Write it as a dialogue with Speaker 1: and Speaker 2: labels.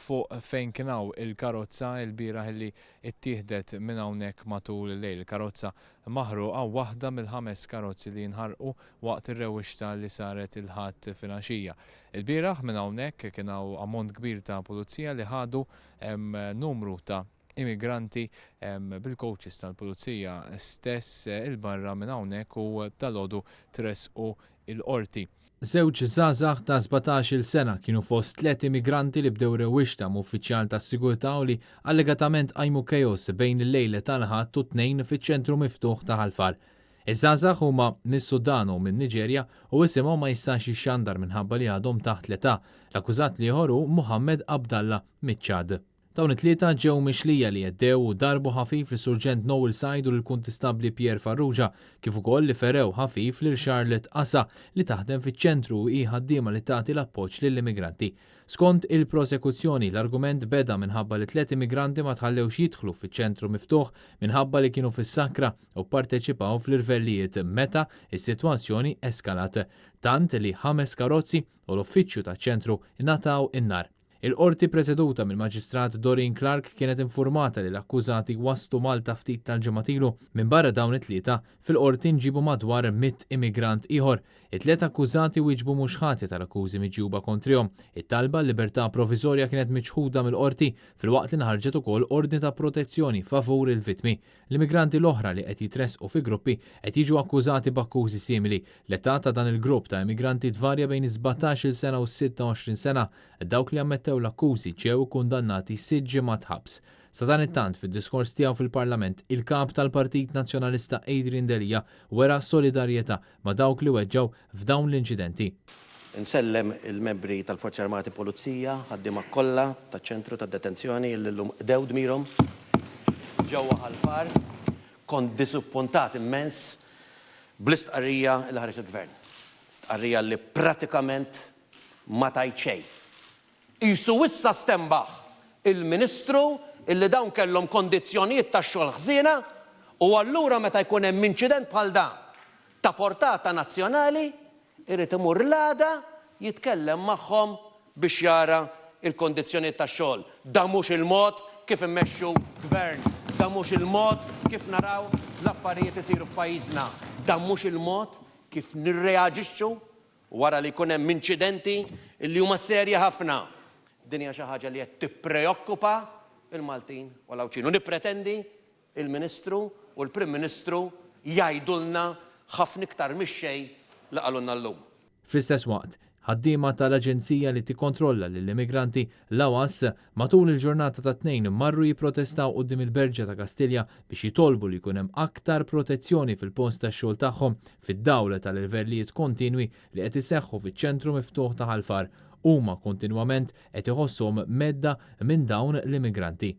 Speaker 1: fuq fejn kien hawn il-karozza ilbieraħ illi ttieħdet minn hawnhekk matul il-lejl. Il-karozza maħruqa, waħda mill-ħames karozzi li nħarqu waqt ir-rewwixta li saret il-Ħadd filgħaxija. Ilbieraħ minn hawnhekk kien hawn ammont kbir ta' pulizija li ħadu numru ta' immigranti bil-coaches tal-pulizija stess 'il barra minn hawnhekk u dalgħodu tressqu l-Qorti.
Speaker 2: Żewġ żgħażagħ ta' 17-il sena kienu fost tliet immigranti li bdew rewwixta ma' uffiċjal tas-sigurtà u li allegatament qajmu chaos bejn il-lejl tal-Ħadd u t-Tnejn fiċ-ċentru miftuħ ta' Ħal Far. Iż-żgħażagħ huma mis-Sudan u min-Niġerja u isimhom ma jistax jixxandar minħabba li għadhom taħt l-età. L-akkużat l-ieħor hu Mohammed Abdallah miċ-Ċad. Dawn it-tlieta ġew mixlija li għeddew u darbu ħafif lis-Surġent Noel Said u lill-Kuntistabbli Pierre Farrugia, kif ukoll li ferew ħafif lil Charlotte Asa li taħdem fiċ-ċentru u hi ħaddiema li tagħti l-appoġġ lill-immigranti. Skont il-prosekuzzjoni, l-argument beda minħabba li tliet immigranti ma tħallewx jidħlu fiċ-ċentru miftuħ minħabba li kienu fis-sakra u pparteċipaw fl-irvellijiet meta s-sitwazzjoni eskalat, tant li ħames karozzi u l-uffiċċju taċ-ċentru ngħataw in-nar. Il-Qorti preseduta mill-Maġistrat Doreen Clarke kienet infurmata li l-akkużati waslu Malta ftit tal-ġimgħat ilu. Minbarra dawn it-tlieta, fil-Qorti nġiebu madwar 100 immigrant ieħor. It-tliet akkużati wieġbu mhux ħatja tal-akkużi miġjuba kontrihom. It-talba għal libertà proviżorja kienet miċħuda mill-Qorti, filwaqt li nħarġet ukoll ordni ta' protezzjoni favur il-vittmi. L-immigranti l-oħra li qed jitressqu fi gruppi qed jiġu akkużati b'akkużi simili. L-età ta' dan il-grupp ta' immigranti tvarja bejn is-17-il sena u s-26 sena. Dawk li ammettew l-akkużi ġew ikkundannati sitt ġimgħat ħabs. Sadanittant, fid-diskors tiegħu fil-Parlament, il-Kap tal-Partit Nazzjonalista Adrian Delia wera solidarjetà ma' dawk li weġġgħu f'dawn l-inċidenti.
Speaker 3: Insellem il-membri tal-Forzi Armati Pulizija, ħaddiema kollha taċ-ċentru tad-detenzjoni illi llum qdew dmirhom ġewwa Ħal Far. Kont diżuppuntat immens bl-istqarrija li ħareġ il-Gvern. Stqarrija li pratikament ma tgħid xejn. Qisu issa stenbaħ il-Ministru illi dawn kellhom kondizzjonijiet tax-xogħol ħżiena u allura meta jkun hemm inċident bħal dan ta' portata nazzjonali irid imur l-għada jitkellem magħhom biex jara l-kondizzjonijiet tax-xogħol. Dan mhux il-mod kif immexxu Gvern. Dan mhux il-mod kif naraw l-affarijiet isiru f'pajjiżna. Dan mhux il-mod kif nirreaġixxu Wara li jkun hemm inċidenti li huma serji ħafna, din hija xi ħaġa li qed tippreokkupa l-Maltin u l-Għawdxin. U nippretendi l-Ministru u l-Prim Ministru jgħidulna ħafna iktar mix-xejn li qalulna llum.
Speaker 2: Fl-istess waqt, ħaddiema tal-aġenzija li tikkontrolla lill-immigranti, l-AWAS, matul il-ġurnata tat-Tnejn marru jipprotestaw quddiem il-Berġa ta' Kastilja biex jitolbu li jkun hemm aktar protezzjoni fil-post tax-xogħol tagħhom fid-dawl tal-irvellijiet kontinwi li qed iseħħu fiċ-ċentru miftuħ ta' Ħal Far. Huma kontinwament qed iħossuhom mhedda minn dawn l-immigranti.